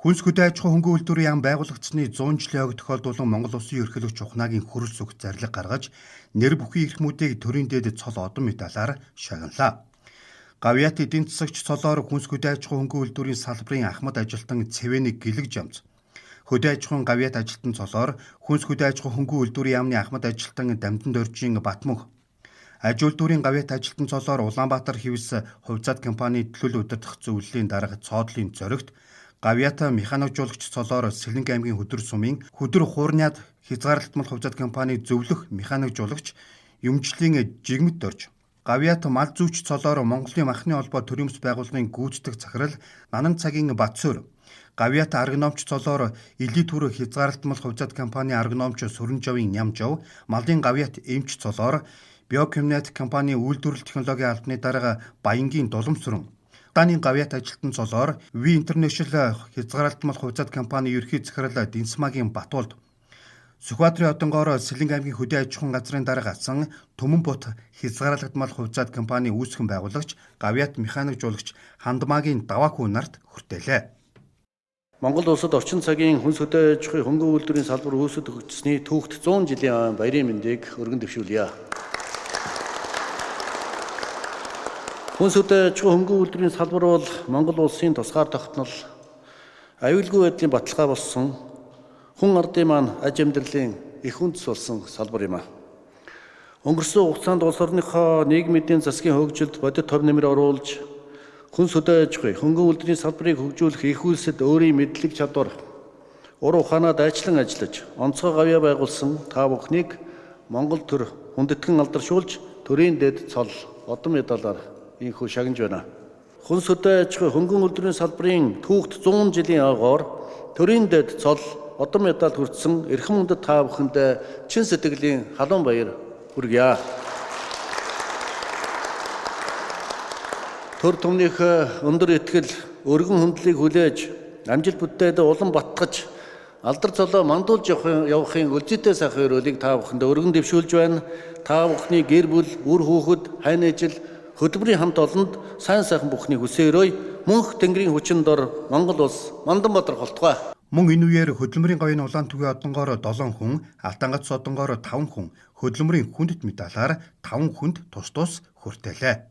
Хүнс хөдөө аж ахуйн хөнгөн үйлдвэрийн яам байгуулагдсаны 100 жилийн ойг тохиолдуулан Монгол Улсын ерөнхийлөгч Ухнаагийн хөрөл сүх зарлиг гаргаж нэр бүхий эрхмүүдийг төрийн дээд цол одон медалаар шагналаа. Гавьяат эдийн засагч цолоор хүнс хөдөө аж ахуйн хөнгөн үйлдвэрийн салбарын ахмад ажилтан Цэвэний Гэлэг Жамц, хөдөө аж ахуйн гавьяат ажилтан цолоор хүнс хөдөө аж ахуйн хөнгөн үйлдвэрийн яамны ахмад ажилтан Дамдан Доржийн Батмөнх, аж үйлдвэрийн гавьяат ажилтан цолоор Улаанбаатар хэвс хувьцаат компани төлөөлөл удирдах зөвлөлийн дарга Цоодлын Зоригт, гавьяат механикжуулагч цолоор Сэлэнг аймгийн Хөдөр сумын Хөдөр хуурнаад хязгаарлалтмал хувьцаат компани зөвлөх механикжуулагч Юмжлийн Жигмэд Дорж, гавьяат мал зүйч цолоор Монголын махны холбоо төрийн бас байгууллагын гүйцэтгэх захирал Нанан цагийн Батсуур, гавьяат аргономч цолоор Илий түр хязгаарлалтмал хувьцаат компани аргономч Сүрэнжавын Нямжав, малын гавьяат эмч цолоор Биокомнет компани үйлдвэрлэл технологийн албаны дарга Баянгийн Дуламсүрэн, Даны гавьяат ажилтан цолоор V International хязгаарлалтмал хувьцаат компани ерөнхий захирал Дэнсмагийн Батуулд, Сүхбаатарын одонгоор Сэлэнг аймгийн хөдөө аж ахуйн газрын дарга асан Түмэн бут хязгаарлагдмал хувьцаат компани үүсгэн байгуулагч гавьяат механикжуулагч Хандмагийн Даваахүү нарт хүртээлээ. Монгол улсад орчин цагийн хүнс хөдөө аж ахуйн хөнгөн үйлдвэрийн салбар үүсэж хөгжсөний түүхт 100 жилийн баярын мэндийг өргөн дэвшүүлье. Хүнс хөдөө аж ахуйн хөнгөн үйлдвэрийн салбар бол Монгол улсын тусгаар тогтнол, аюулгүй байдлын баталгаа болсон хүн ардын маань аж амьдралын их үндэс болсон салбар юм а. Өнгөрсөн хугацаанд улс орныхоо нийгмийн эдийн засгийн хөгжилд бодит төв нэмэр оруулж хүнс хөдөө аж ахуйн хөнгөн үйлдвэрийн салбарыг хөгжүүлэх их үйлсэд өөрийн мэдлэг чадвар, ур ухаанаа дайчлан ажиллаж онцгой гавьяа байгуулсан та бүхнийг Монгол төр хүндэтгэн алдаршуулж төрийн дэд цол одон медалаар инхүү шагнаж байна. Хүнс хөдөө аж ахуйн хөнгөн үйлдвэрийн салбарын түүхт 100 жилийн ойгоор төрийн дэд цол одон медаль хүртсэн эрхэм хүндэт та бүхэндээ чин сэтгэлийн халуун баяр хүргье. Төр түмнийх өндөр итгэл, өргөн хүндлийг хүлээж, амжилт бүтээлээ улам баттгаж, алдар цолоо мандуулж явахын өлзийтэй сайхан өрөөлийг та бүхэндээ өргөн дэвшүүлж байна. Та бүхний гэр бүл, үр хүүхэд, хань ижил, хөдөлмөрийн хамт олонд сайн сайхан бүхний хүсээ өрөөе. Мөнх тэнгэрийн хүчин дор Монгол улс мандан бадар холтугай. Мөн энэ үеэр хөдөлмөрийн говийн улаан түгийн одонгоор 7 хүн, Алтангац одонгоор 5 хүн, хөдөлмөрийн хүндэт медалаар 5 хүнд тус тус хүртээлээ.